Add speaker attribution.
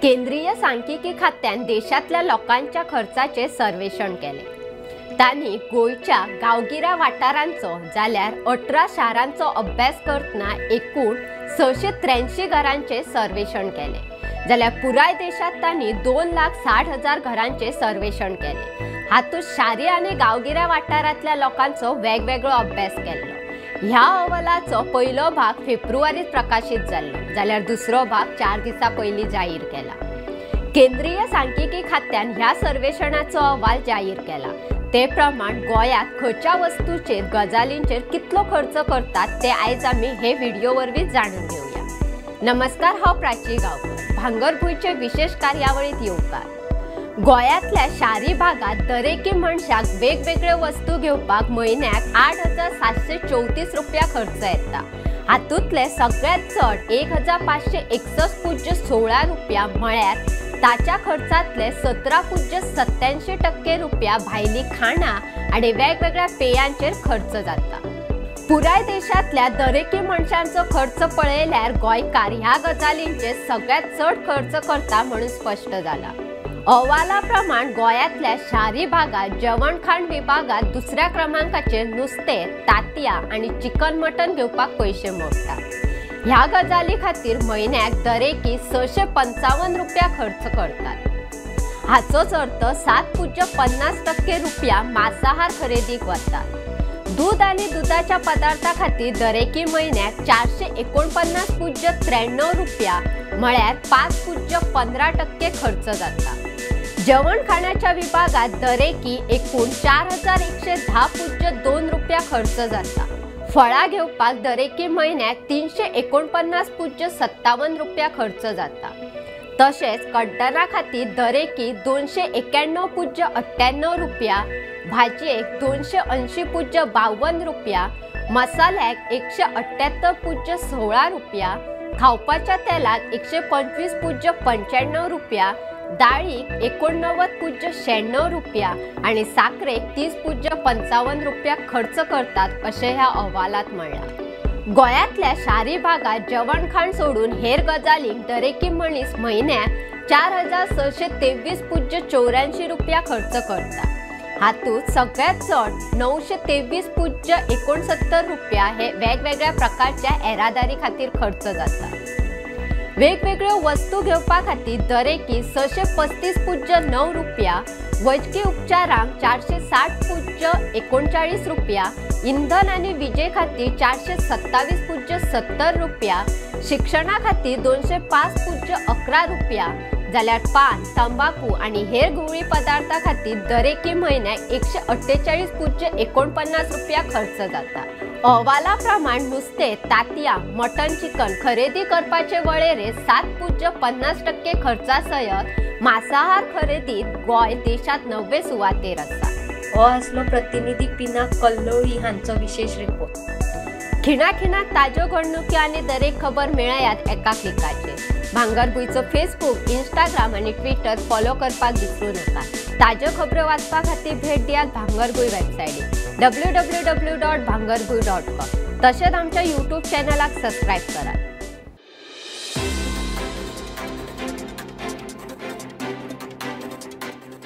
Speaker 1: केंद्रीय सांख्यिकी खात्यान देशांतल्या लोकांच्या खर्चाचे सर्वेक्षण केले। तांणी गोंयच्या गांवगिऱ्या वाठारांचो जाल्यार 18 शारांचो अभ्यास करतना एकूण 683 घरांचे सर्वेक्षण केले, जाल्यार पुराय देशांत तांणी 2,60,000 घरांचे सर्वेक्षण केले। हातूंत शारी आनी गांवगिऱ्या वाठारांतल्या लोकांचो वेगवेगळो अभ्यास केल्लो। ह्या अहवालाचो पयलो भाग फेब्रुवारीत प्रकाशीत जाल्लो, जाल्यार दुसरो भाग 4 दिसां पयलीं जाहीर केला। केंद्रीय सांख्यिकी खात्यान ह्या सर्वेक्षणाचो अहवाल जाहीर केला। ते प्रमाण गोंयांत खंयच्या वस्तूचेर गजालींचेर कितलो खर्च करतात ते आयज आमी हे व्हिडिओ वरवीं जाणून घेवया। नमस्कार, हांव प्राची गांवकर, भांगरभूंयचे विशेष कार्यावळींत येवकार। गोंयांतल्या शारी भागात दरेकी मनशाक वेगवेगळ्यो वस्तू घेवपाक म्हयन्याक 8,734 रुपया खर्च येता। हातूंतले सगळ्यांत चड 1,561.16 रुपया म्हळ्यार ताच्या खर्चांतले 17.87% रुपया भायली खाणां आनी वेगवेगळ्या पेयांचेर खर्च जाता। पुराय देशांतल्या दरेकी मनशांचो खर्च पळयल्यार गोंयकार ह्या गजालींचेर सगळ्यांत चड खर्च करता म्हणून स्पश्ट जाला। अहवाला प्रमाण गोंयांतल्या शारी भागात जेवणखाण विभागात दुसऱ्या क्रमांकाचेर नुस्तें, तांतयां आनी चिकन मटन घेवपाक पयशे मोडटात। ह्या गजाली खातीर म्हयन्याक दरेकी 655 रुपया खर्च करतात। हाचोच अर्थ 7.50% रुपया मांसाहार खरेदीक वतात। दूध आनी दुधाच्या पदार्था खातीर दरेकी म्हयन्याक 449.93 रुपया म्हळ्यार 5.15% खर्च जाता। जेवण खाणाच्या विभागात दरेकी एकूण 4,110.2 रुपया खर्च जाता। फळां घेवपाक दरेकी म्हयन्याक 349.57 रुपया खर्च जाता। तशेंच कड्डणा खातीर दरेकी 291.98 रुपया, भाजयेक 280.52 रुपया, मसाल्याक 178.16 रुपया, खावपाच्या तेलाक 125.95 रुपया, दाळीक 89.96 रुपया आनी साकरेक 30.55 रुपया खर्च करतात अशें ह्या अहवालांत म्हणलां। गोंयांतल्या शारी भागात जेवणखाण सोडून हेर गजालींक दरेकी मनीस म्हयन्याक 4,623.84 रुपया खर्च करता। हातूंत सगळ्यांत चड 923.69 रुपया हे वेगवेगळ्या प्रकारच्या येरादारी खातीर खर्च जाता। वेगवेगळ्यो वस्तू घेवपा खातीर दरेकी 635.9 रुपया, वैजकी उपचारांक 460.39 रुपया, इंधन आनी विजे खातीर 427.70 रुपया, शिक्षणा खातीर 205.11 रुपया, जाल्यार पान, तंबाकू आनी हेर घुंवळी पदार्था खातीर दरेकी म्हयन्याक 148.49 रुपया खर्च जाता। अहवाला प्रमाण नुस्तें, तांतयां, मटन, चिकन खरेदी करपाचे वळेरेंत 7.50% खर्चा सयत मांसाहार खरेदीत गोंय देशांत 9वे सुवातेर आसा।
Speaker 2: हो आसलो प्रतिनिधी पिना कल्लोळी हांचो विशेष रिपोर्ट।
Speaker 1: खिणाखिणाक ताज्यो घडणुकी आनी दरेक खबर मेळयात एका क्लिकाचेर। भांगरभूंयचो फेसबूक, इंस्टाग्राम आनी ट्विटर फॉलो करपाक विसरूं नाका। ताज्यो खबरो वाचपा खातीर भेट दियात भांगरभूंय वेबसायटीर www.bhangarbhuy.com। तशेंच आमच्या यूट्यूब चॅनलाक सबस्क्रायब करात।